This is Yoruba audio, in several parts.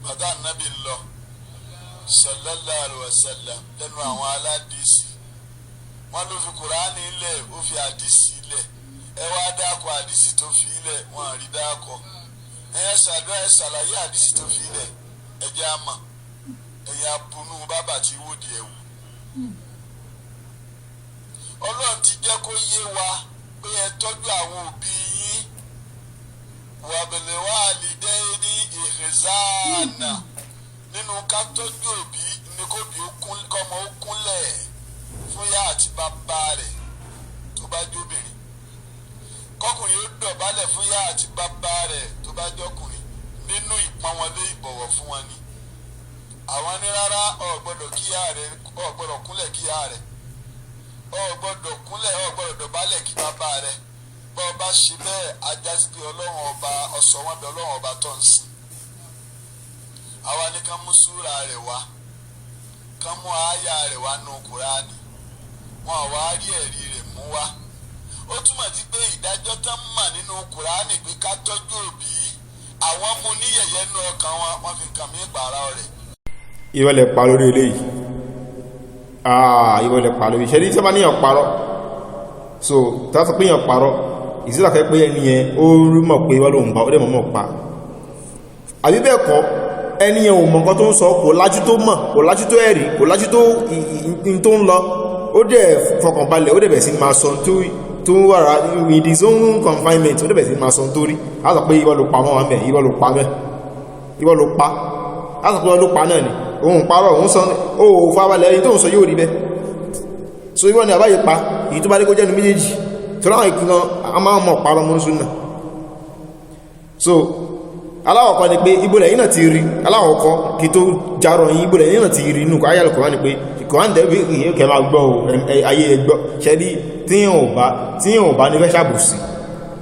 Bàtà nàbì lọ sallallahu alaihi wasallam lẹ́nu àwọn aládìsí, wọn ló fi Kùránì lẹ̀, ó fi àdìsí lẹ̀. Ẹ wá dákọ̀ àdìsí tó fi lẹ̀, wọn àrí dákọ̀. Ẹ ṣàdúrà, ẹ ṣàlàyé àdìsí tó fi lẹ̀, ẹ jẹ́ àmà. Ẹ̀yin abunú bábà tí wò di ẹ̀wù. Ọlọ́run ti jẹ́ kó yé wa pé ẹ tọ́jú àwọn òbí yín. Wàbẹ̀lẹ̀ wà lìdẹ́ ní ìhìnzáàna nínú ká tọ́jú òbí ní kóbi kọ́mọ ó kúnlẹ̀ fún yá àti bàbá rẹ̀ tó bá jóbìnrin, kọkùnrin ó dọ̀bálẹ̀ fún yá àti bàbá rẹ̀ tó bá jọkùnrin. Nínú ìpọ́n wọn lé, ìbọ̀wọ̀ fún wọn ni. Àwọn ní rárá, ò gbọ́dọ̀ kíyà rẹ̀, ò gbọ́dọ̀ kúnlẹ̀ kíyà rẹ̀, ò gbọ́dọ̀ kúnlẹ̀, ò gbọ́dọ̀ dọ̀bálẹ̀ kí bàbá rẹ̀. Bọ́ ọ bá ṣe bẹ́ẹ̀, ajásí pé Ọlọ́run Ọba ọ̀sọ̀ wọn bẹ Ọlọ́run Ọba tó ń sìn. Àwa ní ká mú súra rẹ̀ wá, ká mú àyà rẹ̀ wá nù Kúránì. Wọn àwa rí ẹ̀rí rẹ̀ mú wá. Ó túmọ̀ sí pé ìdájọ́ tán mà nínú Kúránì pé ká tọ́jú òbí, àwọn mú ní yẹ̀yẹ́ nú ọkàn wọn, wọ́n fi kàn mí pààrà rẹ̀. Irọ́ lẹ pa lórí eléyìí. Ah, irọ́ lẹ pa lórí ìṣẹ́lẹ̀ tí wọ́n bá níyàn parọ́. So tí wọ́n sọ pé yàn parọ́, ìsílàkẹ́ pé ẹni yẹn ó rí mọ̀ pé wọ́n lóun pa, ó dẹ̀ mọ̀ mọ̀ pa, àbí bẹ́ẹ̀ kọ́, ẹni yẹn ò mọ̀ nǹkan tó ń sọ, kò lájú tó mọ̀, kò lájú tó ẹ̀rí, kò lájú tó in tó ń lọ. Ó dẹ̀ fọkànbalẹ̀, ó dẹ̀ bẹ̀ sí máa sọ tó ń wàrà in his own confinement, ó dẹ̀ bẹ̀ sí máa sọ tó rí. Á sọ pé irọ́ ló pa mọ́ wọn mẹ́, irọ́ ló pa mẹ́, irọ́ ló pa. Á sọ pé irọ́ ló pa náà ni, òun parọ́, òun sọ ó fáwálẹ̀, ẹni tó ń sọ yóò rí bẹ́. So irọ́ ni àbáyé pa. Èyí tó bá dé kó jẹ́nu méjèèjì tó láwọn ìkìkan a máa mọ̀ parọ́ mọ́ súnà. So aláwọ̀kọ́ ni pé ibòlẹ̀ yìí náà ti rí. Aláwọ̀kọ́ kí tó jarọ yìí, ibòlẹ̀ yìí náà ti rí inú ayé Al-Qur'an ni pé Qur'an tẹ́bí kẹ máa gbọ́ ayé ẹgbọ́ ṣẹ́lí. Tíyàn ò bá ní fẹ́ ṣàbòsí,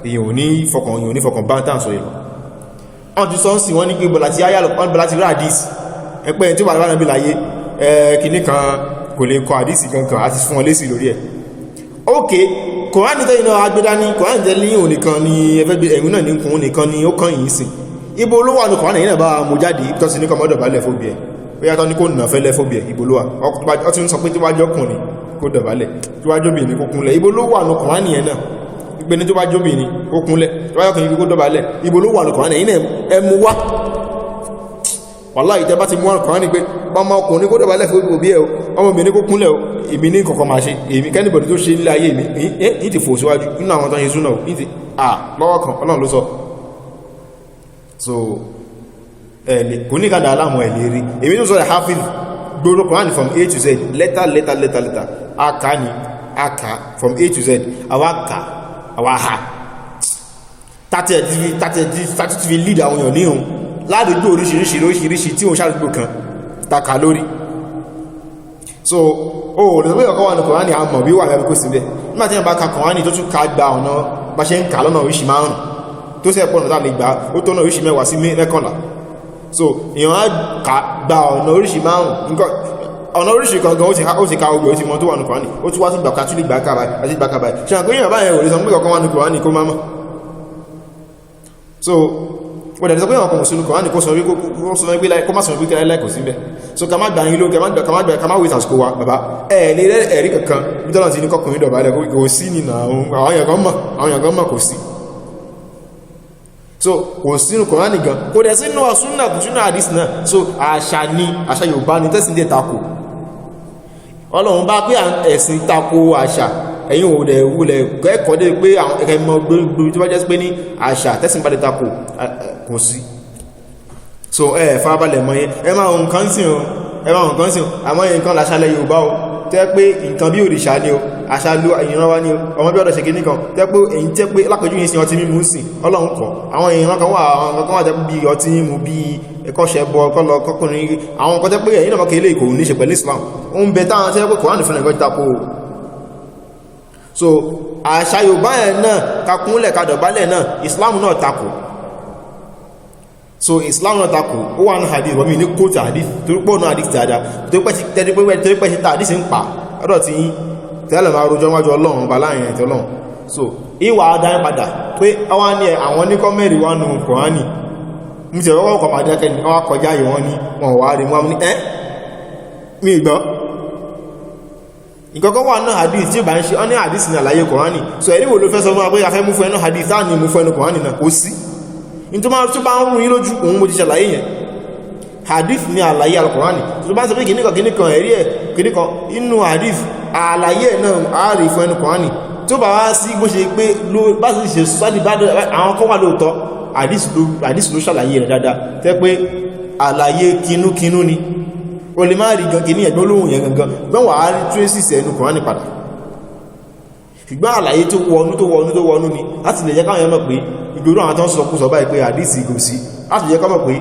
èyàn ò ní fọkàn bá ń tàn sọ ìlọ. Wọ́n ti sọ ń sìn, wọ́n ní pé bọ́lá ti ayé Al-Qur'an, bọ́lá ti rí àdísì ẹpẹ́ tí ó bá lọ́wọ́ níbi láyé kìíní kan kò lè kọ àdísì kankan àti fún wọn lésì lórí ẹ̀. Ok, Kòránì tẹ́yìn náà agbédání, Kòránì tẹ́lẹ̀ òun nìkan ni ẹfẹ́ ẹ̀rùn náà ní kùn nìkan ni ó kàn yìí sìn. Ibo ló wà ní Kòránì yìí náà bá mú jáde tó sì ní kọmọdọ̀ dọ̀bálẹ̀ fóbi ẹ̀? Ó yàtọ̀ ní kò nà fẹ́lẹ́ fóbi ẹ̀. Ibo ló wà? Ó ti ń sọ pé tí wájú ọkùnrin kó dọ̀bálẹ̀, tí wájú obìnrin kó kúnlẹ̀. Ibo ló wà ní Kòránì yẹn náà pé ní tó bá jóbìnrin kó kúnlẹ̀, tó bá yọkùnrin kó dọ̀bálẹ̀? Ibo ló wà ní Kòránì yìí náà? Ẹ mú wá. Wàláhì, ìtẹ́ bá ti mú Kùránì pé ọmọ ọkùnrin kó dọ̀bálẹ̀ fún òbí ẹ̀, ọmọbìnrin kó kúnlẹ̀, èmi ní kọ̀kọ̀ máa ṣe. Èmi k'anybody tó ṣe nílé ayé mi ní ti fò síwájú nínú àwọn tó ń ṣe súnà ní ti à lọ́wọ́ kan. Ọlọ́run ló sọ. So ẹ̀lẹ́ kò ní kàdà aláàmù ẹ̀lẹ́ rí. Èmi tó sọ rẹ̀, hafiz gbogbo Kùránì from A to Z, letter, letter, letter, letter. Aka ni aka from A to Z, àwa kà, àwa ha tàtẹ̀ ti fi lead àwọn èèyàn níhun ládùúgbò oríṣiríṣi oríṣiríṣi tí òun ṣàdúgbò kan taka lórí. So o lè sọ pé ọkọ̀ wà ní Kùránì, àmọ̀ bí wà lẹ́bí kó síbẹ̀. Nígbà tí wọ́n bá ka Kùránì tó tún ká gba ọ̀nà bá ṣe ń kà lọ́nà oríṣi márùn tó sẹ́ pọ̀ náà lè gbà ó tó náà oríṣi 10 sí 11. So èèyàn á kà gba ọ̀nà oríṣi márùn, ọ̀nà oríṣi kan gan, ó ti ka ogbè, ó ti mọ tó wà ní Kùránì, ó tún wá sí gbàkà tún lè gbà kàbáyì àti gbà kàbáyì. Ṣe àpé èèyàn báyẹn ò lè sọ pé ọkọ̀ wà ní Kùránì kó má mọ̀? So ó dẹ̀ sọ pé ọkọ̀ mùsùlùmí Kùránì kó sọ wípé kó má sọ wípé láìláì kò sí bẹ́. So ká má gbà yín ló, ká má gbà, ká má wait àsìkò wa. Bàbá ẹ̀ lè ẹ̀rí kankan bí tọ́lọ̀ ti ní kọkùnrin dọ̀bálẹ̀, kò sí nínú. Àwọn èèyàn kan mọ̀, àwọn èèyàn kan mọ̀, kò sí. So kò sínú Kùránì gan, kò dẹ̀ sínú súnà, kò sínú àdìs náà. So àṣà ni, àṣà Yorùbá ni tẹ́sí dẹ̀ tako. Ọlọ́run bá pé ẹ̀sìn tako àṣà, ẹ̀yin ò dẹ̀ wulẹ̀ kẹ́kọ̀ọ́ dé pé àwọn ẹ̀kẹ́ mọ́ gbogbo tó bá jẹ́ pé ní àṣà tẹ́sìn bá dẹ̀ tako, kò sí. So ẹ farabalẹ̀ mọ́ yẹn. Ẹ máa nǹkan sí o, ẹ máa nǹkan sí o. Àmọ́ nǹkan làṣálẹ̀ Yorùbá o, tẹ́ pé nǹkan bí òrìṣà ni o, àṣà ló ìran wa ni o, ọmọ bí ọ̀dọ̀ ṣe kìíní kan tẹ́ pé èyí tẹ́ pé lápẹjú yìí sí ọtí mímu sí, Ọlọ́run kọ̀. Àwọn ìran kan wà, àwọn kan wà tẹ́ bí ọtí mímu, bí ẹkọ́ṣẹ́ bọ kọ́lọ kọkùnrin, àwọn nǹkan tẹ́ pé ẹ̀yìn náà kéré kò ní ṣe pẹ̀lú Islam, ó ń bẹ táwọn tẹ́ pé Kùránì fún ẹ̀kọ́ tako. So àṣà Yorùbá ẹ̀ náà, kakúnlẹ̀ kadọ̀bálẹ̀ náà, Islam náà tako. So Islam náà tako. Ó wà ní hadith wọ́n mi ní kóòtù hadith torí pọ̀ náà, hadith dáadáa torí pẹ́ sí ta hadith ń pa ọ̀dọ̀ tí yín tẹ́lẹ̀ máa rojọ́ wájú Ọlọ́run ọba láàrin ẹ̀tọ́ Ọlọ́run. So ìwà adáyín padà pé àwọn ní àwọn ní kọ́mẹ̀rì wà nù Kùránì. Mú ti ọwọ́ ọkọ̀ máa dákẹ́ ní wọ́n kọjá yìí, wọ́n ní wọ́n wá rí wọ́n ní ẹ́ mi gbọ́ ìkọ̀kọ́ wà náà. Hadith tí ó bá ń ṣe ọ́ ní hadith ní àlàyé Kùránì. So ẹ̀rí wo ló fẹ́ sọ fún wa pé a fẹ́ mú fún ẹnu hadith táà ní mú fún ẹnu Kùránì náà? Kò sí ní tó máa tó bá ń rún yín lójú òun. Mo ti ṣàlàyé yẹn. Hadith ní àlàyé Al-Kùránì. Tó bá ń sọ pé kìníkan kìníkan, ẹ̀rí ẹ̀ kìníkan inú hadith, àlàyé ẹ̀ náà á rí fún ẹnu Kùránì. Tó bá wá sí bó ṣe pé bá sì ṣe sọ́dí bá àwọn kan wà lóòótọ́, hadith ló ṣàlàyé rẹ̀ dáadáa, tẹ́ pé àlàyé kinúkinú ni. O lè má rí gan kìíní ẹ̀gbọ́n olóhùn yẹn gangan gbọ́n, wà á rí traces ẹnu Kùránì padà. Ṣùgbọ́n àlàyé tó wọnú, tó wọnú, tó wọnú ni láti lè jẹ́ káwọn yẹn mọ̀ pé ìgbèrú àwọn tó ń sọ kú sọ báyìí pé hadith kò sí, láti jẹ́ ká mọ̀ pé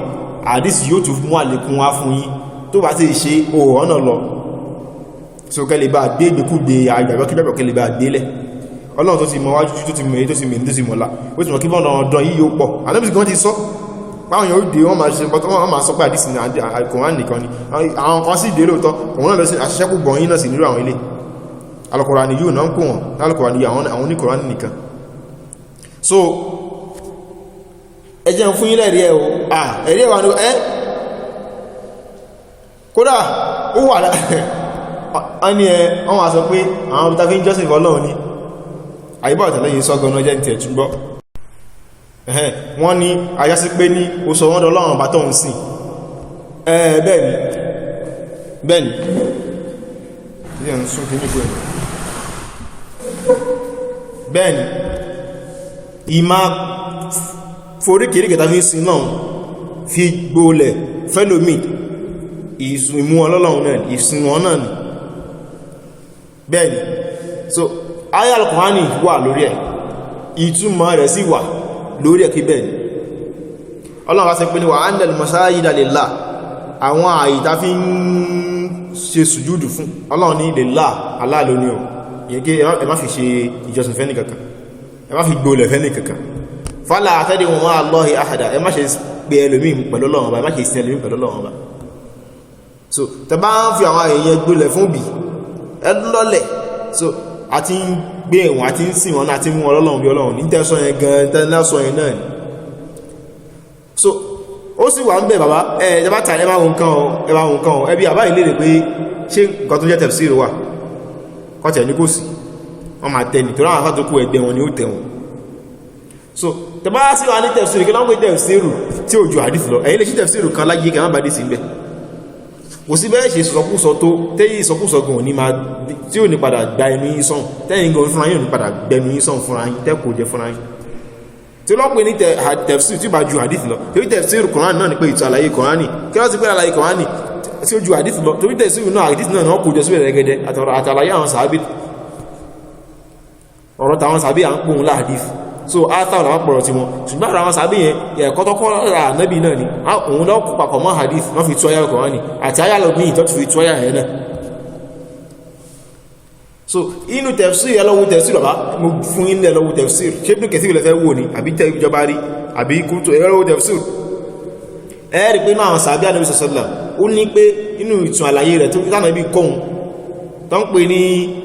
hadith yóò tún mú àlékún wá fún yín tó bá ti ṣe òhò ọ̀nà lọ. So kẹ́lẹ̀ bá gbé ìgbékúgbé àgbàgbọ́ kí bẹ́bẹ̀ kẹ́lẹ̀ bá gbélẹ̀. Ọlọ́run tó ti mọ wájú, tó ti mọ̀ èyí, tó ti mọ̀ èyí, tó ti mọ̀lá, ó ti mọ̀ kí bọ́n ọ̀dọ̀ yìí yóò pọ̀. Ànábì gan ti sọ báwọn yóò dé, wọ́n máa ṣe, wọ́n máa sọ pé hadith ní Kùránì nìkan ni. Àwọn kan sì dé lóòótọ́, òun náà lọ sí àṣẹ́kù gbọ̀nyìn náà sì nírú àwọn ilé Al-Kùránì yóò náà ń kó wọn Al-Kùránì, àwọn oníkùránì nìkan. So ẹ jẹ́ ń fún yín lẹ́rí ẹ̀ o. Ẹ̀rí ẹ̀ wà ní ẹ́ kódà ó wà ní ẹ. Wọ́n wá sọ pé àwọn tàbí ń jọ́sìn fọ́lọ́run ní àyíbọ̀ àtàlẹ́yìn sọ́gọ́nà jẹ́ ní tẹ̀túgbọ́. Wọ́n ní ayásí pé ní ó sọ wọ́n dọ́lọ́run bá tó ń sìn. Bẹ́ẹ̀ni, bẹ́ẹ̀ni, bẹ́ẹ̀ni, ìmá foríkèríkè tàbí sin náà fi gbólẹ̀ fẹ́lòmí, ìmú ọlọ́lọ́run náà, ìsìn wọn náà ni. Bẹ́ẹ̀ni. So ayá Al-Qur'ani wà lórí ẹ̀, ìtumọ̀ rẹ̀ sì wà lórí ẹ̀ kí bẹ́ẹ̀ni. Ọlọ́run bá sọ pé ní wa anna al-masajida lillah, àwọn àyè tá fi ń ṣe sùjúdù fún Ọlọ́run ní lillah, Allah ló ní o. Ìyẹn kí ẹ má fi ṣe ìjọsìn fẹ́ nìkankan, ẹ má fi gbólẹ̀ fẹ́ nìkankan. Fala tad'u ma'a Allahi ahada, ẹ má ṣe pé ẹlòmíì pẹ̀lú Ọlọ́run Ọba, ẹ má ṣe sin ẹlòmíì pẹ̀lú Ọlọ́run Ọba. So tẹ bá ń fi àwọn èèyàn gbólẹ̀ fún bì ẹ lọ́lẹ̀, so àti ń gbé ẹ̀wọ̀n, àti ń sìn wọn, àti mú Ọlọ́run bí Ọlọ́run ní tẹ́sọ yẹn gan tẹ́lẹ́sọ yẹn náà ni. So ó sì wà ń bẹ̀. Bàbá ẹ ẹ bá ta, ẹ bá wọn kan ọ, ẹ bá wọn kan ọ. Ẹbí àbá ìlérè pé ṣé nǹkan tó jẹ́ tafsir wà kọ́tẹ̀ ní kò sí, wọ́n máa tẹ́ ní torí àwọn afá tó kú ẹgbẹ́ wọn ni ó tẹ̀ wọn. So tẹ bá sí wa ní tafsir, kí ló ń pè tafsir tí ò ju hadith lọ? Ẹ̀yin lè ṣí tafsir kan láyé kẹ́ má bá dé sí ń bẹ̀. Kò sí bẹ́ẹ̀ ṣe sọkúsọ tó tẹ́yí ìsọkúsọ gan ní máa tí ò ní padà gba ẹnu yín sàn, tẹ́yìn gan fúnra yín ò ní padà gbẹnu yín sàn fúnra yín, tẹ́ kò jẹ fúnra yín tí lọ́ pè ní tafsir tí ó bá ju hadith lọ. Torí tafsir Kùránì náà ni pé ìtọ́ àlàyé Kùránì, kí wọ́n ti pé àlàyé Kùránì tí ó ju hadith lọ? Torí tafsir náà, hadith náà náà kò jọ síbẹ̀ rẹ̀gẹ̀dẹ̀ àtàlàyé àwọn sàábì, ọ̀rọ̀ tàwọn sàábì à ń pòun láhadith. So átáwọn àwọn pọ̀rọ̀ tí wọn, ṣùgbọ́n àwọn sàábì yẹn ẹ̀kọ́ tọ́kọ́ rà nábì náà ni òun lọ́ kó papọ̀ mọ́ hadith, wọ́n fi tú ayá Kùránì àti ayá lọ́gbìn ìtọ́ fi tú ayá yẹn náà. So inú tafsir, ẹlọ́wọ́ tafsir, bàbá mo fún yín lẹ́lọ́wọ́ tafsir. Ṣé Ibn Kathir lẹ́fẹ́ wò ní àbí tẹ́ ìjọba rí àbí kúrútó? Ẹlọ́wọ́ tafsir, ẹ rí pé náà àwọn sàábì Ànábì sọ̀sọ́lá, ó ní pé inú ìtún àlàyé rẹ̀ tó tánàbí kọ́hun tó ń pè ní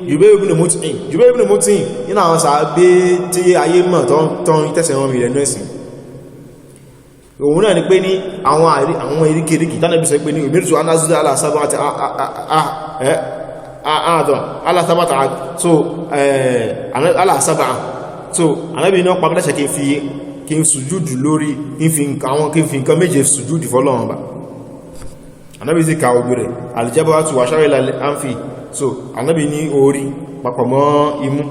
Jubayr ibn Mut'im. Jubayr ibn Mut'im nínú àwọn sàábé tí ayé mọ̀ tó ń tẹ̀sẹ̀ wọn rẹ̀ nẹ́sìn, òun náà ni pé ní àwọn eríkèríkì tánàbí sọ pé ní umirtu an asjuda ala sab'ati àádọ́ ala sab'ati, so ala sab'a. So Ànábì náà pa mẹ́lẹ́sẹ̀ kí n fi kí n sùjúdù lórí kí n fi nǹkan méje sùjúdù fọ́lọ́run bá. Ànábì sì ka ogun rẹ̀ aljabatu wa sharil anfi. So Ànábì ní orí papọ̀ mọ́ imú,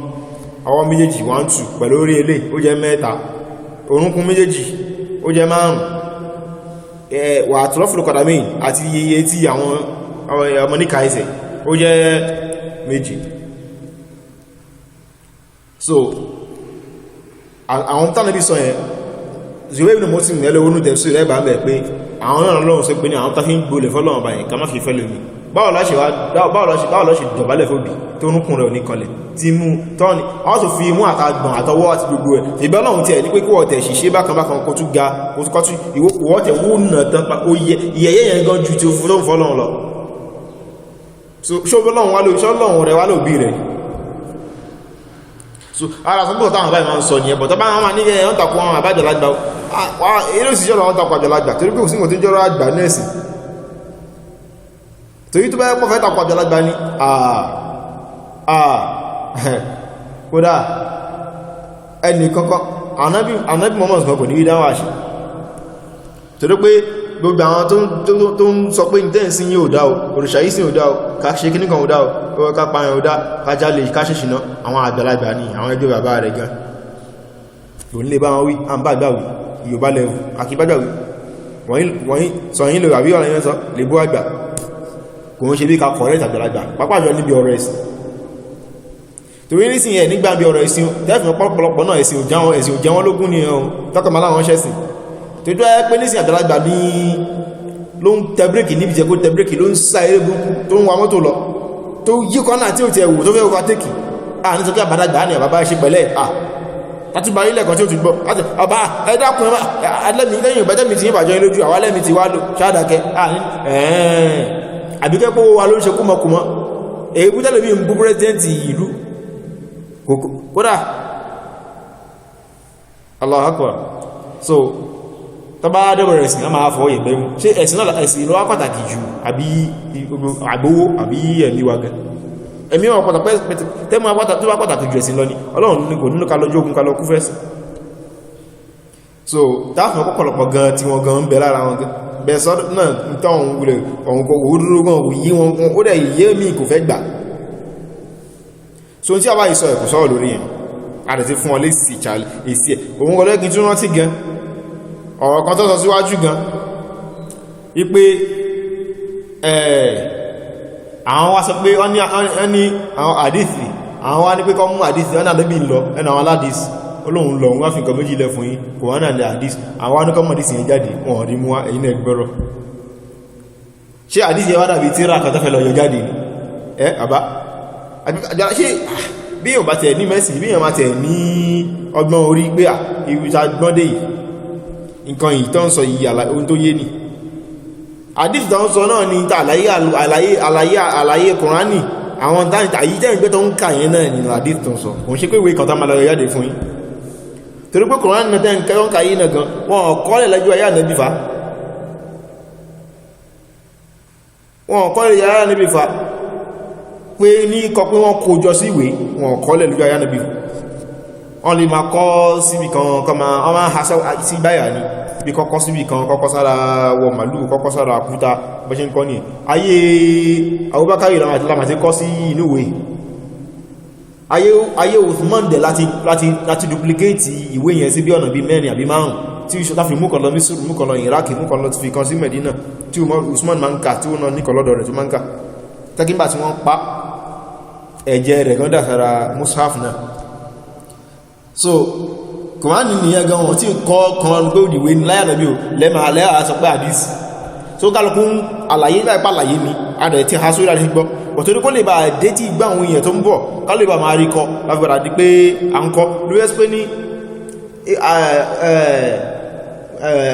ọwọ́ méjèèjì 1 2 pẹ̀lú orí elé, ó jẹ́ mẹ́ta, orúnkún méjèèjì, ó jẹ́ márùn, wà àtúrọ́fùlù kọ̀dàmí àti iye tí àwọn ọmọ níka ẹsẹ̀, ó jẹ́ méjì. So àwọn tánàbí sọ yẹn, Zubair ibn Mut'im ẹlẹ́wọ́nú tẹ̀sí rẹ̀ bá ń bẹ̀ pé àwọn náà lọ́wọ́ sọ pé ní àwọn tàfí ń gbolẹ̀ fọ́lọ́wọ́n báyìí ká má fi fẹ́ lómi. Báwo la ṣe dọ̀bálẹ̀ fóbi tó rúnkùn rẹ̀ ò ní kanlẹ̀ tí mú tọ́ni wọ́n tó fi mú àtàgbọ̀n àtọwọ́ àti gbogbo ẹ̀ ìbẹ́ Ọlọ́run tí ẹ̀ ní pé kí wọ́n tẹ̀ ṣìṣe bákan bákan kó tún ga kó tún kọ́tún ìwọ́ tẹ̀ wó nà tán pa ó yẹ ìyẹ̀yẹ́ yẹn gan ju ti fún fọ́lọ́run lọ. Ṣọ́lọ́run wá lóbi ṣọ́lọ́run rẹ̀ wá lóbi rẹ̀. So ara sọ́gbọ̀n táwọn báyìí máa ń sọ nìyẹn bọ̀ tó bá wọn ní ẹ̀ ń takò àwọn àbájọ lágbà. Eré òsìṣẹ́ ọ̀rọ̀ wọn takò àgbàlagbà, torí pé òsìnkò tó jọ́rọ̀ àgbà ní ẹ̀sìn. Torí tó bá yẹ pọ̀ fẹ́ takò àgbàlagbà ní àà kódà ẹni kankan Ànábì Muhammad kò ní rí dáwà ṣe, torí pé gbogbo àwọn tó ń sọ pé ìtẹ́ǹsí yìí ò dá o, òrìṣà yìí sí ò dá o, ká ṣe kíní kan ò dá o, ká pààyàn ò dá, ká jalè, ká ṣe ṣìnà, àwọn àgbàlagbà ní àwọn ẹgbẹ́ bàbá rẹ̀ gan kò ní lè bá wọn wí. À ń bá àgbà wí Yorùbá lẹ́wù àkíbágbà wí wọ́n sọ yín lè àbí ọ̀rọ̀ yẹn sọ lè bú àgbà. Kò ń ṣe bí ká kọ̀rẹ́ àgbàlagbà, pàápàá jọ níbi ọ̀rọ̀ ẹ̀sìn. Torí nísìn ẹ̀ nígbà bí ọ̀rọ̀ ẹ̀sìn tẹ́fì pọ̀pọ̀lọpọ̀ náà, ẹ̀sìn ò jẹ́ wọn lógún ni ẹ̀hún tọ́kọ̀mọ́ láwọn ṣẹ̀sìn tó jọ ẹ́ pé nísìn àgbàlagbà ní ló ń tẹ bírèkì níbi jẹ́ kó tẹ bírèkì, ló ń sá eré burúkú, tó ń wa mọ́tò lọ, tó yí kọ́nà tí ó ti ẹ̀wò tó fẹ́ overtake. À ní sọ pé àbádàgbà ní àbábá ṣe pẹ̀lẹ́ à tàtúbà ilẹ̀ kan tí ó ti gbọ́ àbá ẹ̀dàkùn ẹlẹ́mì lẹ́yìn ìbẹ́tẹ̀mì tí ìbàjọ́ lójú àwọn ẹlẹ́mì ti wá lò ṣáàdàkẹ́ àbíkẹ́ pé wa ló ń ṣe kúmọkùmọ́ èyí bú tẹ́lẹ̀mí ń bú pírẹ́sidẹ́ntì ìlú kódà. Allahu Akbar. So tó bá dẹ̀bẹ̀rẹ̀ ẹ̀sìn a máa fọ́ yẹ̀gbẹ́ mú. Ṣé ẹ̀sìn náà, ẹ̀sìn ló wá pàtàkì jù àbí àgbówó àbí ẹ̀mí wa gan? Ẹ̀mí wọn pàtàkì tẹ́mú tó bá pàtàkì jù ẹ̀sìn lọ ní Ọlọ́run ní kò nínú ká lọ́jọ́ ogun, ká lọ kú fẹ́sìn. So táàfin ọ̀pọ̀lọpọ̀ gan tí wọ́n gan ń bẹ lára wọn gan bẹ́ẹ̀ sọ náà tán wulẹ̀ ọ̀hún kò dúró gan kò yí wọn, ó dẹ̀ yé mi kò fẹ́ gbà. So tí a bá yìí sọ ẹ̀kù sọ̀rọ̀ lórí yẹn, a lè ti fún ọ lésì èsì ẹ̀. Òun kọ́ lẹ́kìn tún rántí gan ọ̀rọ̀ kan tó sọ síwájú gan wípé àwọn wá sọ pé wọ́n ní àwọn àdìsì, àwọn wá ní pé kọ́ mú àdìsì wọ́n ní àdébì lọ ẹnu àwọn aládìsì olóhun lọ, wọ́n fi nǹkan méjì lẹ fún yín, kò wọ́n náà lẹ àdìsì. Àwọn wá ní kọ́ mú àdìsì yẹn jáde, wọ́n rí mú wá. Ẹ̀yin náà gbọ́rọ̀, ṣé àdìsì yẹn wá dàbí tíra kan tó fẹ́ lọ yọ jáde ni? Ẹ àbá ṣé bí yóò bá tẹ̀ ní mẹ́sì, bí yóò bá tẹ̀ ní ọgbọ́n orí pé à ibi ta gbọ́n dé yìí, nǹkan yìí tó ń sọ yìí, ohun tó yé ni àdìsì tó ń sọ náà ni ta àlàyé àlàyé àlàyé àlàyé Kùránì, àwọn táyì tẹ́ ìgbẹ́ tó ń kà yẹn náà ni àdìsì tó ń sọ. Kò ń ṣe pé ìwé kan tá máa lọ jáde fún yín, torí pé Kùránì náà tẹ́ ń kẹ́ ń kà yìí náà gan, wọn ò kọ́lẹ̀ lẹ́jọ́ ayé ànábì fa, wọn ò kọ́lẹ̀ ayé ànábì fa pé ní kọ pé wọ́n kó jọ sí ìwé, wọn ò kọ́lẹ̀ lójú ayé ànábì. Wọ́n lè máa kọ́ síbi kan, kọ́ máa wọ́n máa ha sí báyà ni, bí kọ́kọ́ síbi kan, kọ́kọ́ sára wọ màlúù, kọ́kọ́ sára àkúta, bó ṣe ń kọ́ ní ayé Abubakar láwọn àti kọ́ sí inú ìwé. Ayé Uthman dẹ̀ láti duplicate ìwé yẹn sí bí ọ̀nà bí mẹ́rin àbí márùn tí ìṣọ́ láfi mú kan lọ Misr, mú kan lọ Iraq, mú kan lọ fi kan sí Medina, tí Usman máa ń kà, tí ó náà níkan lọ́dọ̀ rẹ̀ tó máa ń kà tẹ́kínbà tí wọ́n pa ẹ̀jẹ̀ rẹ̀ gan dà sára mushaf náà. So kòmánì nìyẹn gan wọn tí kọ́ kan pé òdìwé ní láyà nàbí o lẹ́mà lẹ́yà sọ pé àdísì so kálukú àlàyé láì pa àlàyé ni adẹ̀ tí ha sórí àti gbọ́ òtòrí kó lè bá dé tí gbá àwọn èèyàn tó ń bọ̀ ká lè bá máa rí kọ láfíbàdà di pé à ń kọ́ ló yẹ́ pé ní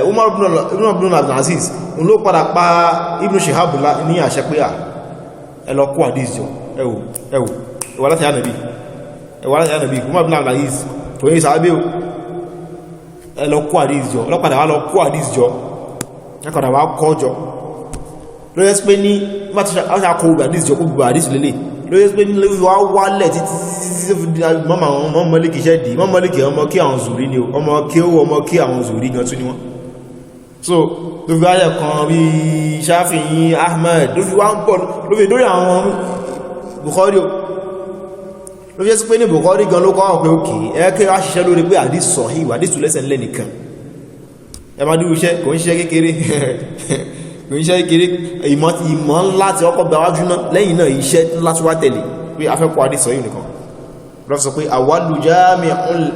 Umar ibn Abdul Aziz òun ló padà pa Ibn Shihab ní àṣẹ pé à ẹ lọ kó àdísì jọ, ẹwò ẹwò ẹwà láti ànàbí, ẹwà láti ànàbí. Umar ibn Abdul Aziz kò yẹ sàábé o, ẹ lọ kó àdísì jọ, ọlọ́padà wá lọ kó àdísì jọ, ẹkọ̀dà wá kọ́ jọ ló yẹ́ pé ní kó àdísì jọ, kó gbogbo àdísì lélẹ̀ ló yẹ́ pé ní wá wálẹ̀ títí mọ́ Málíkì iṣẹ́ dì mọ́ Málíkì, ọmọ kí àwọn zùrí ni ọmọ kí ó ọmọ kí àwọn zùrí gan tún ni wọ́n. So ló fi wáyẹ̀ kan bí Shafi'i, Ahmed, ló fi wá ń pọ̀, ló fi dórí àwọn Bukhari o, ló fi jẹ́ sí pé ní Bukhari gan ló kọ́ àwọn pé òkè ẹ́kẹ́ wá ṣiṣẹ́ lórí pé àdísì sahih, àdísì lẹ́sẹ̀ ńlẹ̀ nìkan ẹ máa dúró iṣẹ́, kò ń ṣiṣẹ́ kékeré, kò ń ṣiṣẹ́ kékeré. Ìmọ̀ ńlá tí ọkọ̀ gba wájú náà, lẹ́yìn náà iṣẹ́ ńlá tí wá tẹ̀lé pé afẹ́kọ̀ àdísì sahih nìkan ló fi sọ pé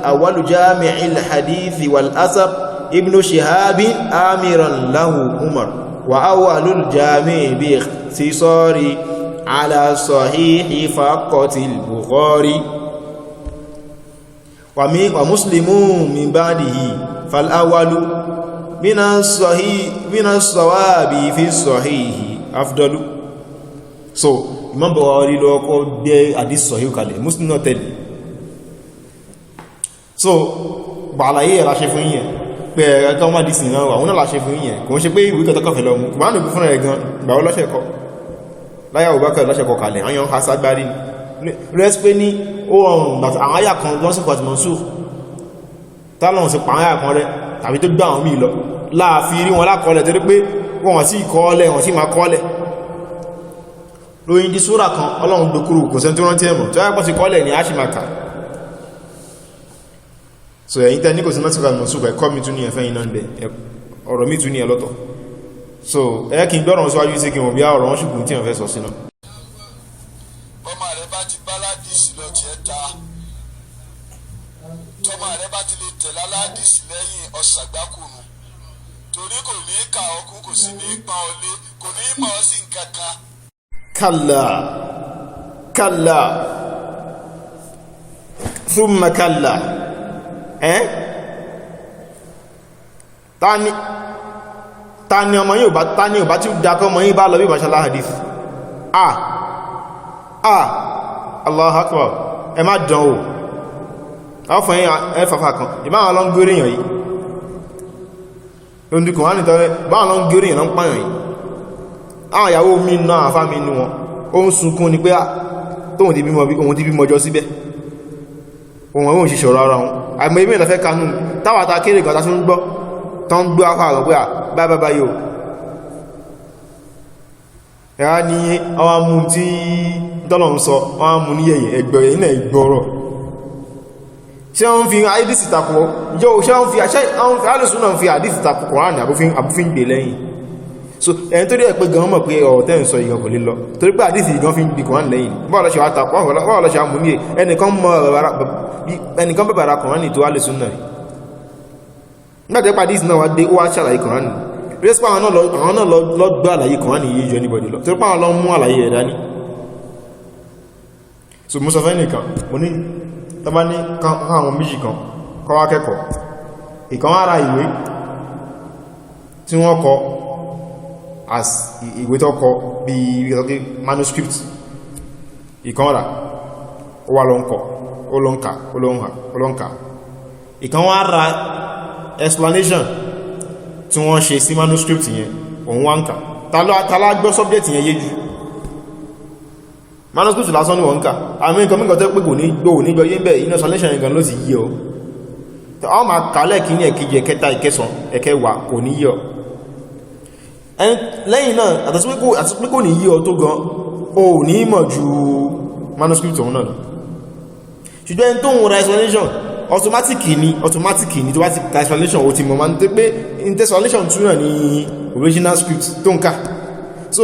awwalu jami'il hadithi wal asar ibnu shihabin amiran lahu Umar wa awwalul jami'i bi ikhtisari ala sahihi faqatil Bukhari wa muslimun min ba'dihi fal awwalu mina sawabi fi sahihi afdalu. So Imam Bukhari ló kọ́ gbé hadith sahih kalẹ̀, Muslim náà tẹ̀lé. So gbàlàyé ẹ̀rà ṣe fún yíyẹn. Pé ẹ̀kọ́ má dìsìn náà àwọn náà láṣẹ fún yìnyẹn. Kò ń ṣe pé ìwé kẹtọ́kọ̀ fẹ́ lọ mú kùránì bí fúnra rẹ̀ gan. Gbàwọ́ lọ́ṣẹ̀ kọ láyà Abubakar lọ́ṣẹ̀ kọ kalẹ̀, àwọn yàn ha ságbárí ni rẹ́sí pé ní ó rọrùn gbàtà àwọn àyà kan lọ́sìkò àti mọ̀sùn tálọ̀n sí pàwọn àyà kan rẹ tàbí tó gbà àwọn míì lọ láàfi rí wọn lákọọ́lẹ̀, torí pé wọ́n sì kọ́ọ́lẹ̀, wọ́n sì máa kọ́ọ́lẹ̀ lóyìn di súrà kan. Ọlọ́run gbé kúrò, kò sẹ́ni tó rántí ẹ̀mọ̀ tó yá pọ́ sí kọ́ọ́lẹ̀ ní àṣìmàkà. So ẹ̀yin tẹ́ ní kò sí mẹ́sìkò àmọ̀sùkò, ẹ̀kọ́ mi tún ní ẹ̀fẹ́ iná ń bẹ, ọ̀rọ̀ mi tún ní ẹlọ́tọ̀. So ẹ kí n gbọ́rọ̀ síwájú sí kí wọ́n bí ọ̀rọ̀ wọn ṣùgbọ́n tí wọ́n fẹ́ sọ sínú. Bọ́mọ rẹ bá ti bá aládìsí lọ, tiẹ̀ ta. Tọ́mọ rẹ bá ti lè tẹ̀lé aládìsí lẹ́yìn, ọ̀sàgbákùnù, torí kò ní í kà ọkùn, kò sì ní í pọ́n ọ lé, kò ní í mọ̀ ọ́ sí nǹkan kan. Kalla, kalla, thumma kalla. Ẹ́ tani tani ọmọ yóò bá tani ò bá tí ó dákọ́ ọmọ yìí bá lọ bí ìbáṣálá hadith? Ah ah, Allahu akbar! Ẹ má dán o. Àwọn ẹfàfà kan ìbáwọn lọ ń gbé èèyàn yìí lóndìkùn wọ́n nìtọ́rẹ báwọn lọ ń gbé èèyàn lọ ń pààyàn yìí. Àwọn ìyàwó mi náà, àfá mi nú wọn, ó ń sunkún ni pé tóhun ti bímọ, ohun ti bímọ jọ síbẹ̀, ohun ẹ̀wọ̀n òṣìṣẹ́ ọ̀rọ̀ ara wọn. Àìmọ̀ ibi ìlọ́fẹ́ kanú táwàtà kéré gan tásún gbọ́ tán gbọ́ afá rẹ̀ pé à báyìí báyìí o. Ẹ̀rá ní àwọn amú tí dọ́lọ̀ ń sọ, wọ́n á mú ní yẹ̀yẹ̀ ẹgbẹ̀rẹ̀ ilẹ̀ ìgbọ̀rọ̀. Ṣé wọ́n fi àdísì takò yóò? Ṣé wọ́n fi alùsùn náà fi àdísì takò Kùránì àbúfin gbè lẹ́yìn? So ẹni tó rí ẹ̀ pé gan mọ̀ pé ọ̀rọ̀ tẹ́ ń sọ ìgan kò lè lọ, torí pé àdísì ìgan fi ń gbè Kùránì lẹ́yìn. Báwo ló ṣe wá takò? Báwo ló ṣe wá mú ní ẹnìkan mọ̀ ẹnìkan bẹ̀bẹ̀rẹ̀ Kùránì tó alùsùn náà nígbàtí pé àdísì náà wá dé, ó wá ṣàlàyé Kùránì rí. Àwọn náà lọ gbọ́ àlàyé Kùránì yìí ju anybody lọ, torí pé àwọn lọ mú àlàyé ẹ̀ dání. So mo sọ fẹ́ nìkan, mo ní tọ́bá ní káwọn méjì kan kọ́ wá kẹ́kọ̀ọ́, ìkan wá ra ìwé tí wọ́n kọ as ìwé tó kọ bí i manuscript, ìkan rà, ó wà lọ ń kọ, ó lọ ń kà, ó lọ ń hà, ó lọ ń kà. Ìkan wá ra explanation tí wọ́n ṣe sí manuscript yẹn, òun wá ń kà. Ta lá gbọ́ subject yẹn yé jù? Manuscript lásán ní wọ́n ń kà. Àmì nǹkan mìíràn tó pé kò ní gbọ́, ní gbọ́ yé bẹ́ẹ̀, inú explanation yẹn gan ló ti yé ọ. Ọ máa kà lẹ́ẹ̀kíní, ẹ̀kejì, ẹ̀kẹta, ìkẹsàn, ẹ̀kẹwàá, kò ní yé ọ. Lẹ́yìn náà, àtàtí pé kò ní yé ọ tó gan, o ní mọ̀ ju manuscript ọ̀hún náà lọ. Ṣùgbọ́n ẹni tó ń ra explanation, automatic ni, automatic ni. Tó bá ti ka explanation, o ti mọ̀ máa ń tẹ́ pé explanation tún náà ní original script tó ń kà. So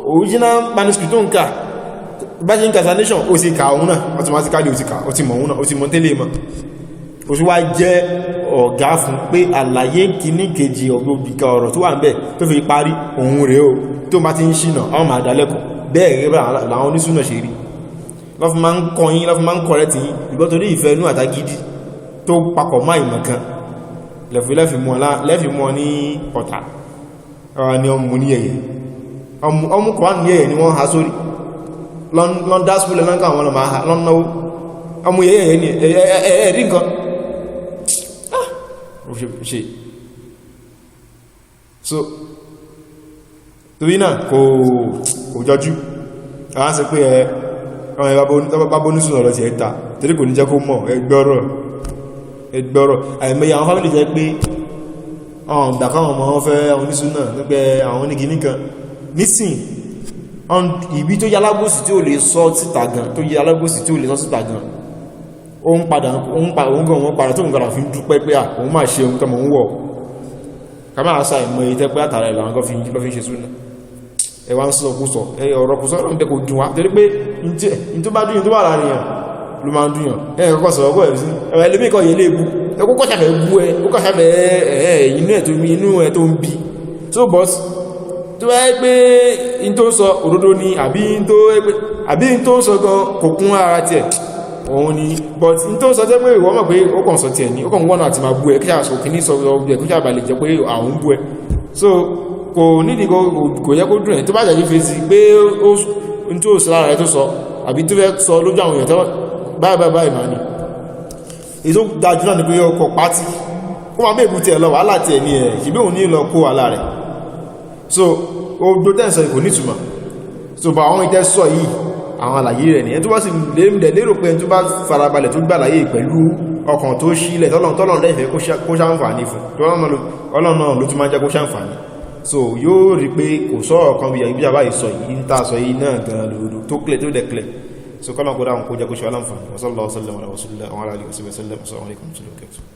original manuscript tó ń kà, bá ṣe ń ka explanation, ó sì ka òun náà automatically, ó ti kà, ó ti mọ̀ òun náà, ó ti mọ̀ tẹ́lẹ̀ mọ̀. Ó sì wá jẹ́ ọ̀gá fún pé àlàyé kìíní, kejì, ọ̀gbọ̀gbìkà ọ̀rọ̀ tó wà ń bẹ̀ tó fi parí òun rèé o. Tó bá ti ń ṣìnà, àwọn máa dálẹ́kọ̀ọ́. Bẹ́ẹ̀ rẹ̀ làwọn onísúnà ṣe rí, lọ́fí máa ń kọ́ yín, lọ́fí máa ń kọ̀rẹ́ tí yín ìgbọ́, torí ìfẹ́ inú àtagídí tó papọ̀ máa ìmọ̀ kan lẹ́fì mọ́ ní ọ̀tá ọ̀rọ̀ ni ọmọ ní ẹ̀yẹ ọmọ kọ̀wàá ní ẹ̀yẹ ni wọ́n ha sórí lọ́n dá skúlẹ̀ lọ́n káwọn ọmọ lọ́n náwó ọmọ ẹ̀yẹ ní ẹ̀rí nǹkan ṣe. So torí náà kò jọjú àwọn sọ pé ẹ ọmọ bá bónú sùn ọ̀rọ̀ tí ẹ ta, torí kò ní jẹ́ kó mọ̀. Ẹgbọ́rọ̀, ẹgbọ́rọ̀. Àìmọye àwọn family jẹ́ pé ọ̀n gbà káwọn ọmọ wọn fẹ́ onísúnà nípẹ́ àwọn onígini kan nísìn. Ìbí tó yálágbòsì tí ó lè sọ síta gan, tó yálágbòsì tí ó lè sọ síta gan, ó ń padà, òun gan wọn padà tó ń padà fi ń dúpẹ́ pé òun máa ṣe ohun tọmọ ń wọ̀ ká máa sa ìmọ̀ èyí tẹ́ pé àtàrà ìlànà gan fi lọ́ fi ń ṣe súnà. Ẹ wá ń sọ kú sọ ọ̀rọ̀ kú sọ ọ̀rọ̀ ń bẹ, kò dùn wá, torí pé in tó bá dùn, tó bá láàrin yàn ló máa ń dùn yàn. Ẹ kọ́kọ́ sọ̀rọ̀ kọ́ ẹ̀ sí ẹ̀rọ ẹlẹ́mí kọ́ yẹ lé bú ẹ, kọ́kọ́ ṣàfẹ́ bú ẹ, kọ́kọ́ ṣàfẹ́ ẹ̀ inú ẹ̀ tó ń bí. So but tó bá yẹ pé in tó ń sọ òdodo ni, àbí in tó ń sọ gan kò kún ara tiẹ̀ òun ni, but in tó ń sọ tẹ́ pé ìwọ mọ̀ pé ó kàn sọ tiẹ̀ ni, ó kàn wọ́n àti máa bú ẹ kí ṣàṣọ kìíní sọ ẹ kí ṣàbà lè jẹ́ pé àwọn ń bú ẹ. So kò nídìí, kò yẹ kó dùn ẹ̀. Tó bá jẹ́ fèsì pé ó n tó sọ lára rẹ̀ tó sọ àbí tó fẹ́ sọ lójú àwọn èèyàn tó báyìí báyìí báyìí máa ní, èyí tó dájú náà ni pé ọkọ̀ pátì. Kó máa bèbú tiẹ̀ lọ, wàhálà tiẹ̀ ní ẹ̀ ṣìbí òun ní lọ kó wàhálà rẹ̀. So ó tẹ́ǹsọ kò nítumọ̀. So bá àwọn ìtẹ́ sọ yìí, àwọn àlàyé rẹ̀ nìyẹn. Tó bá sì lérò pé tó bá farabalẹ̀, tó gbà láyé pẹ̀lú ọkàn tó sílẹ̀, tọ́lọ̀n lẹ́fẹ̀ẹ́ kó ṣàǹfààní fún Ọlọ́run náà ló tún máa jẹ́ kó ṣàǹfààní. So yóò rí pé kò sọ̀rọ̀ kan bí i àbá ìsọ yìí ń tà sọ yìí náà gan lòdò tó clear, tó dẹ̀ clear. So kọ́nà kó dáhùn, kó jẹ́ kó ṣe aláǹfààní. Wa sallallahu sallam ala rasulillah wa ala alihi wa sallam. Assalamu alaikum wa rahmatullahi wa barakatuh.